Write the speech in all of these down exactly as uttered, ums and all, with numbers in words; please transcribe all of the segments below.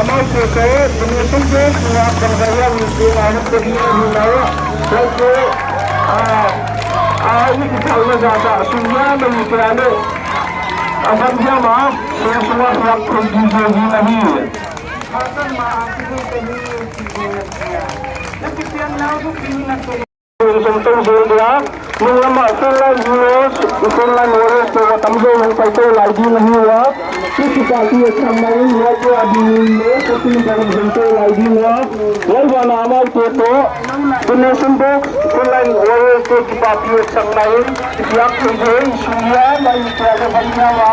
Amau te te, donation box ngak bang zaya wi te ngak te ni ni na. Box te, ah, ah, ini kita ulah jata, sunya na wi te ane. Aban dia ma, sung sung ngak thong di je ni na hi. Sung sung tong zul dia, nung lama Frontline Heroes, Frontline Warriors te wa tamzaw hong pai tou lai ding ahi ua. Fifty party a sang mai in wa tua ding in le, fourteen kan hong tou lai ding ua. Lai wa na amau te to, donation box, Frontline Warriors te fifty party a sang mai in, ipiak thei ding, suya, mai ipiak le ban dia wa.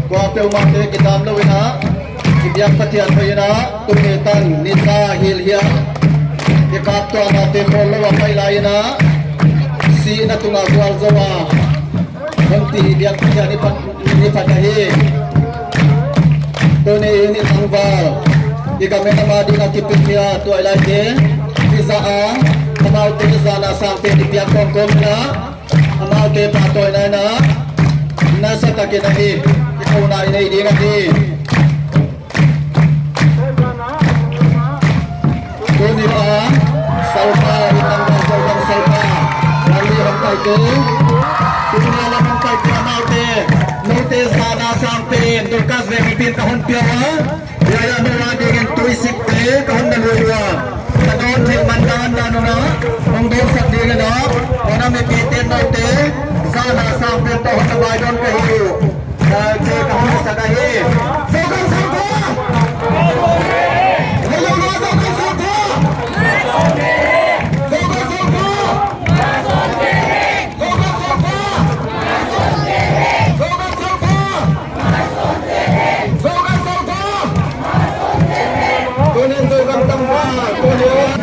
Kuapeuhmahte kidamlouh in, i biak Pathian hoih in, tuni tan nisa hilhhia i kaptuahna te khol lou a pai lai in, sihna tunga gualzou a hong pi biak Pathian i phat, i phat ahi. Tuni in i tangval, i gam leh nam a ding a kipikhia tuailaite i zah a, amaute zahna sangpen i piak kawmkawm in, amaute pahtawina in, nasatak in ahi, i kouna i nei ding ahi. Tuni a salpa, i tangval Zogam salpa, rally hong paite, tuni a lam hong paite, amaute, noute zahna sangpen Dorcas Veng in ka hon pia a. Hiai a nou a ding in tuisik te ka hon na lui ua, ka dawn theih man dandan un, hong dawnsak ding in, hon a mipite noute zahna sangpen toh hon na vaidawn ka hi uh. Ka che ka hon sak ahi. Zogam salpa! Hello, Zogam salpa! Zogam salpa! Zogam salpa! Zogam salpa! Zogam salpa! Tuni in Zogam tangval, tuni in.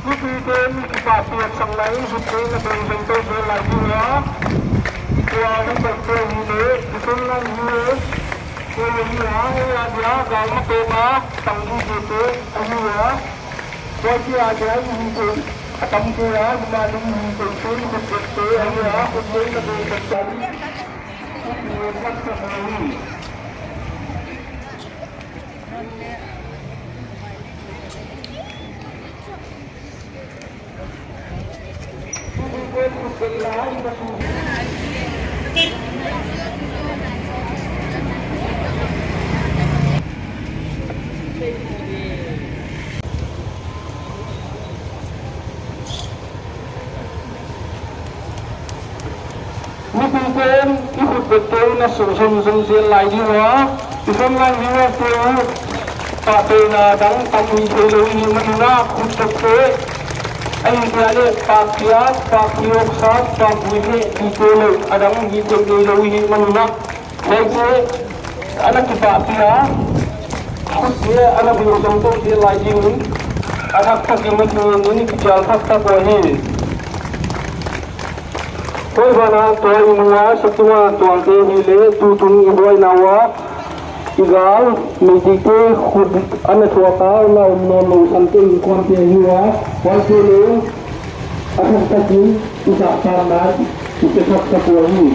Mipite'n kipahpihsak lai, huchiin a bang bang tou zel lai ding ua. Tua hun bang tou hi le, i tun lan hi e. Tua hi a, ei a dia, gal ma tou ma, tang hi te te, a hi ua. Tua hi a dia, i hi te, a tam te a, hi ma ding hi te te, i khut te te, a hi a, khut te na bang bang tou. Mipite'n i khut bek te na suk zomzom zel lai ding ua. I frontline viewers te uh, pahtawi na dang tam hi thei lou i hih man un a, khut bek te, ahihkeileh pak piak, pak piak sa, pak vui leh pi te leh a dang hi thei lou i hih man un a. Huaite ana kipahpih a, huaite ana bang bang tou zel lai ding un, a thak thak in na ki ni ni ki jal thak thak ua hi. Huai ban ah tua i mu a, sa tung a tuang te hi le, tutung i buaina ua, i gal, Meitei te khut ana thuak a, na om nawn lou san te inkuan te hi ua, huaite le, a thak thak in, i sak san na, i pe thak thak ua hi.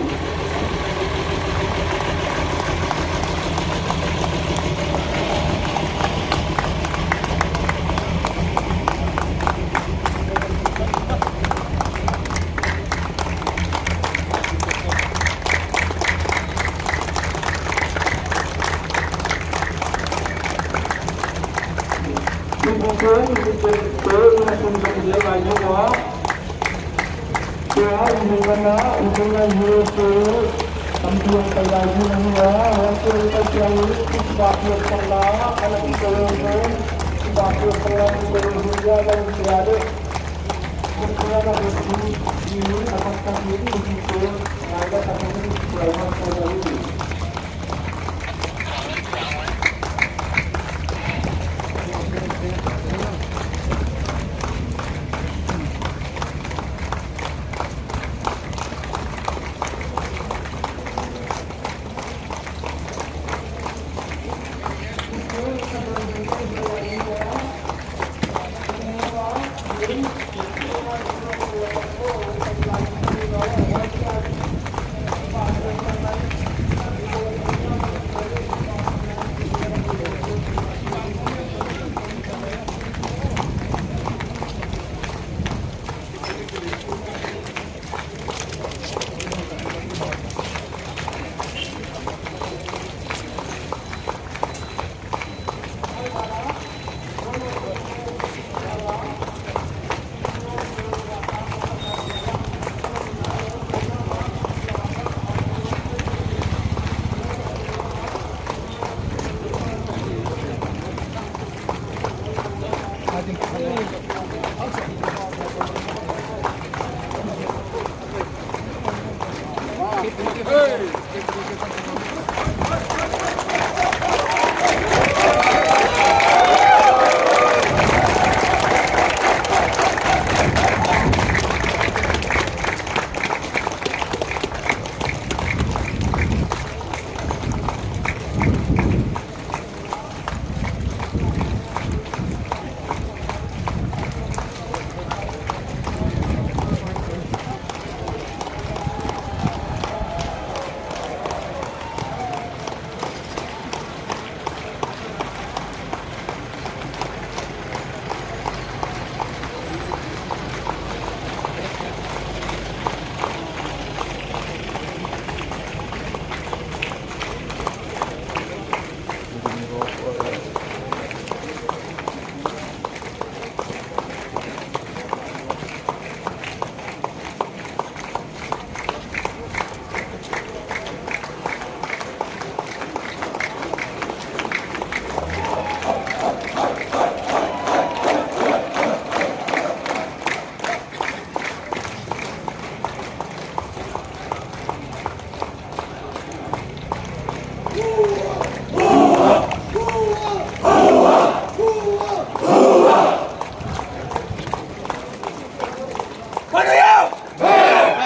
Manu ya!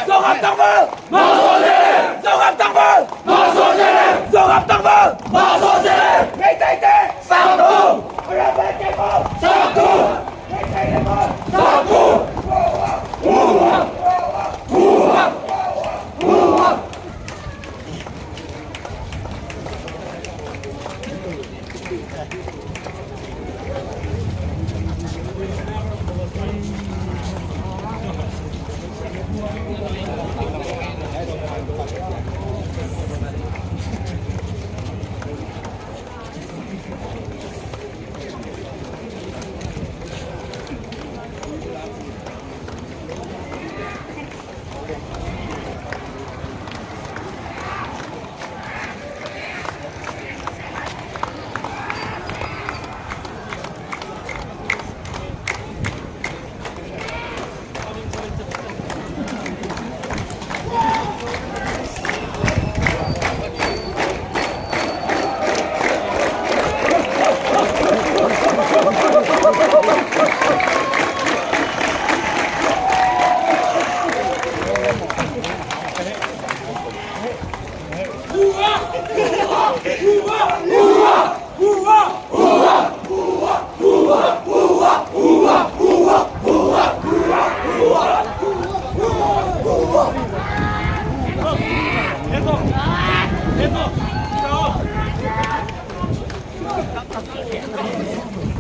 Zogam Tangval! Zogam Tangval! Zogam Tangval! Meitei te! Sangtu! Meitei te! Sangtu!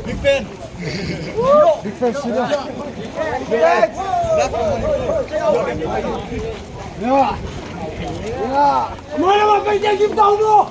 Big fan. Big fan, sila. Ya. Ya. Mana mau pergi kita, no?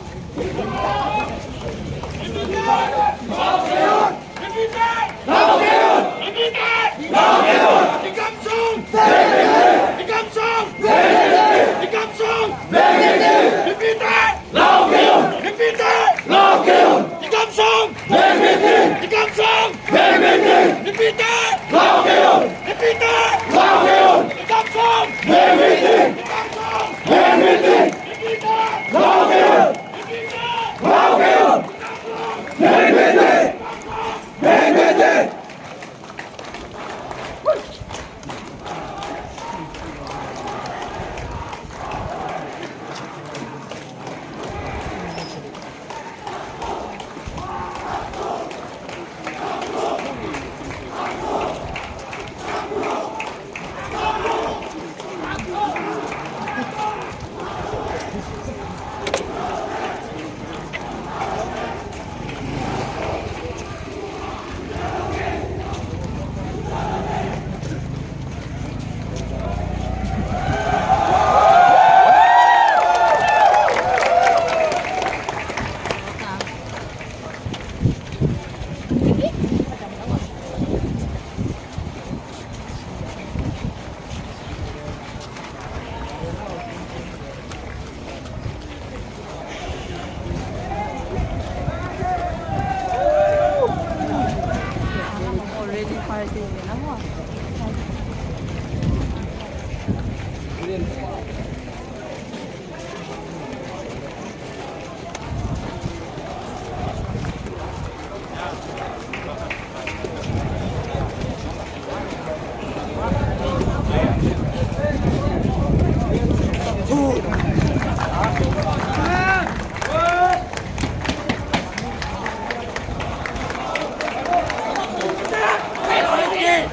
Mel hoih kei!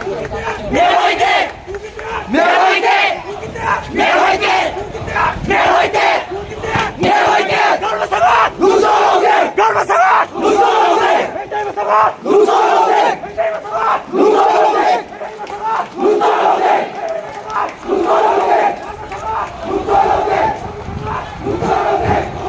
Mel hoih kei! Mel hoih kei! Mel hoih kei! Mel hoih kei! Mel hoih kei! Gorba sangat! Lungzou lou ding! Gorba sangat! Lungzou lou ding! Gorba sangat! Lungzou lou ding! Gorba sangat! Lungzou lou ding! Gorba sangat! Lungzou lou ding! Gorba sangat! Lungzou lou ding!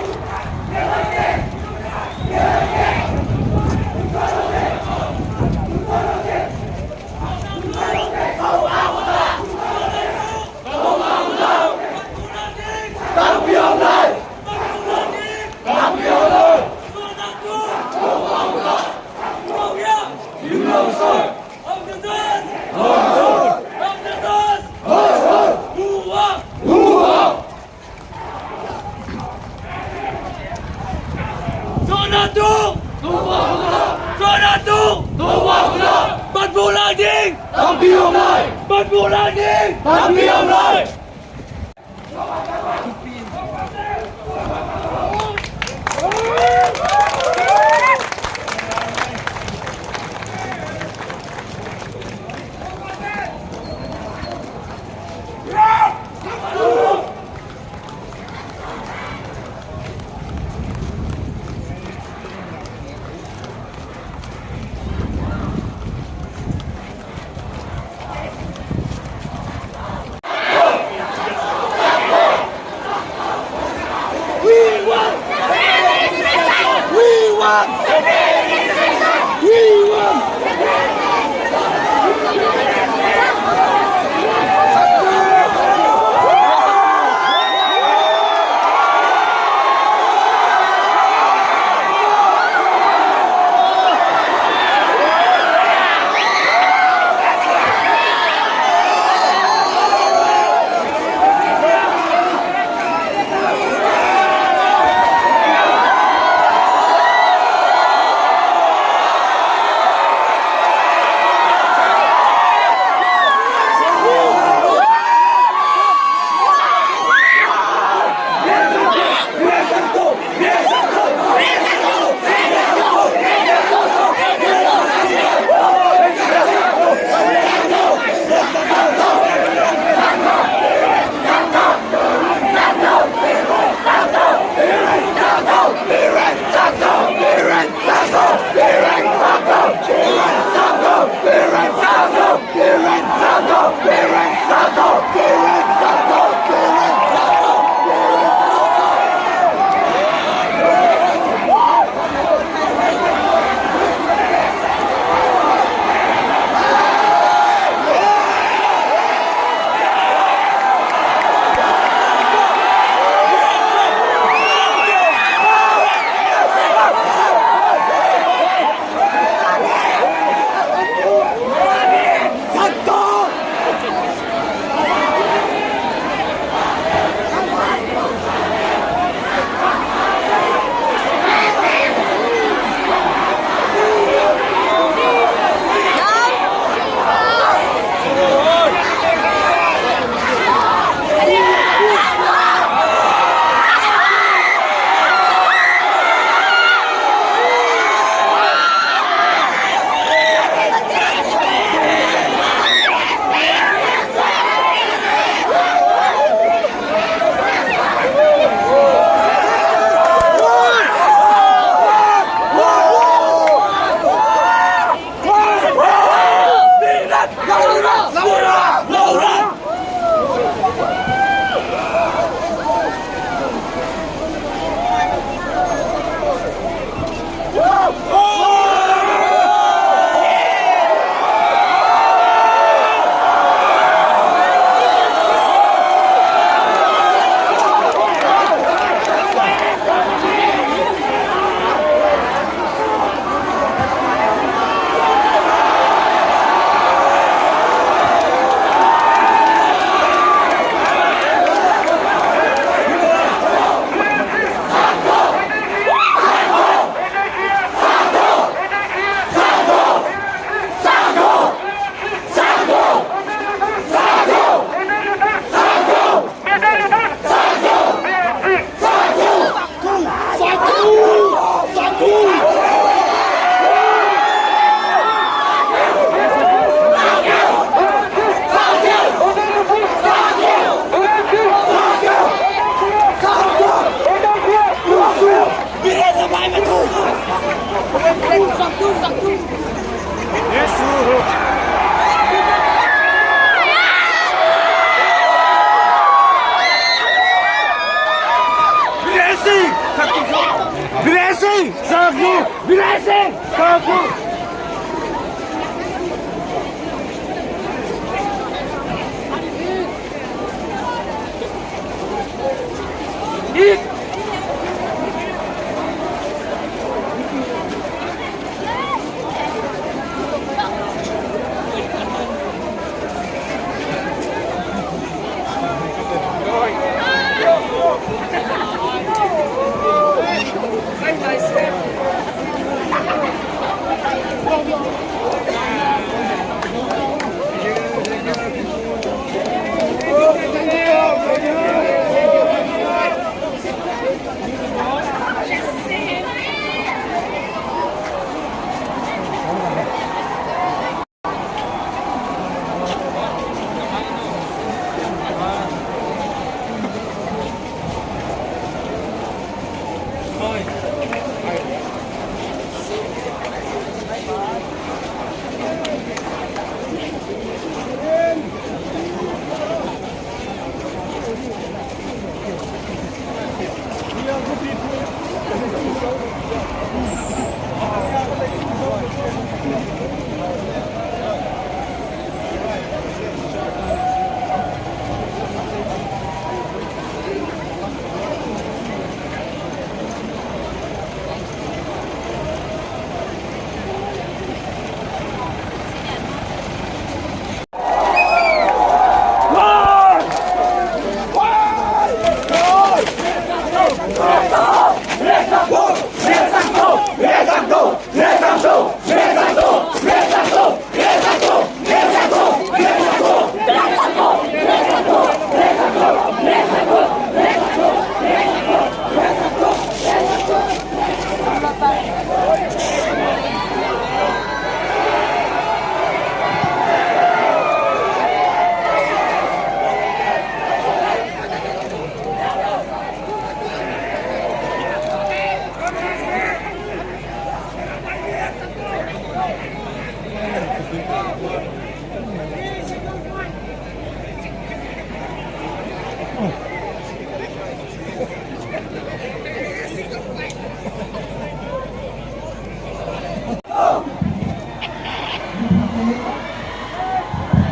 Zona tu! Zona tu! Ban bulang ding! Ban bulang ding!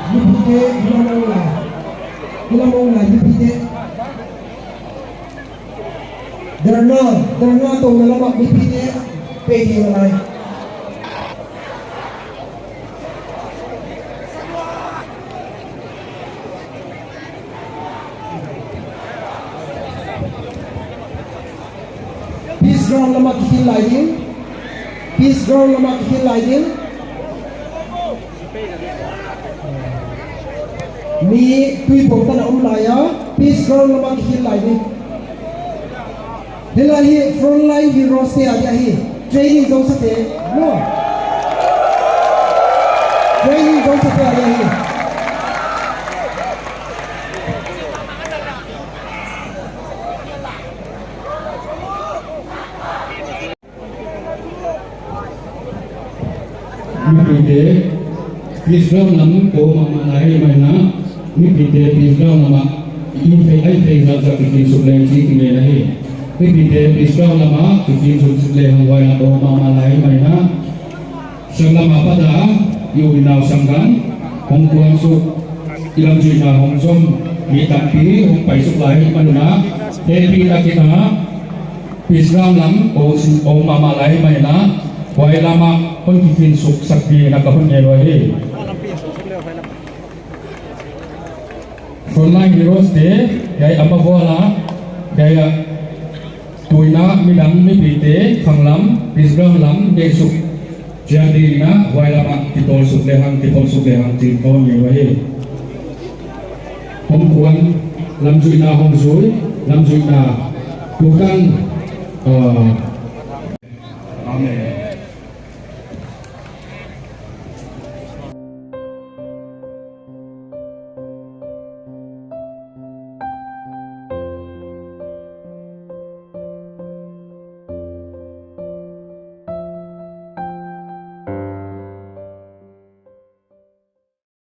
Mipite, hilam aw lai. Hilam aw lai, mipite. Dharna, dharna tawpna lam ah mipite pei ding lai. Peace ground lam ah kikhin lai ding. Peace ground lam ah kikhin lai ding. Mi tuiphum tan a om lai a, peace ground lam ah kikhin lai ding. Hiai lai hi frontline heroes te a dia hi. Training zong sa te. No. Training zong sa te a dia hi. Mipite, peace ground lam ko mahmah lai mai na. Mipite, peace ground lam ah i phei, i phei zahzah kikinsuk leng chih i ngen ahi. Mipite, peace ground lam ah kikinsuk lehang huai lam ko mahmah lai mai na. Sanglam apat a, i u i nau sangam, hong kuan suk, i lamzuihna hong zom, mi tampi hong pai suk lai mai na. Happy tak in a, peace ground lam, ko sin ko mahmah lai mai na, huai lam ah hon kikinsuk sak ding in ka hon ngen uhi. Frontline heroes te, hiai a ma vual a, hiai a, tuni a midang mipite, khanglam, peace ground lam, deihsuk chiat ding in, huai lam ah, kitawlsuk lehang, kitawlsuk lehang, chih kon ngen uhi. Hong kuan, lamzuihna hong zui, lamzuihna, tutan, uh, Amen.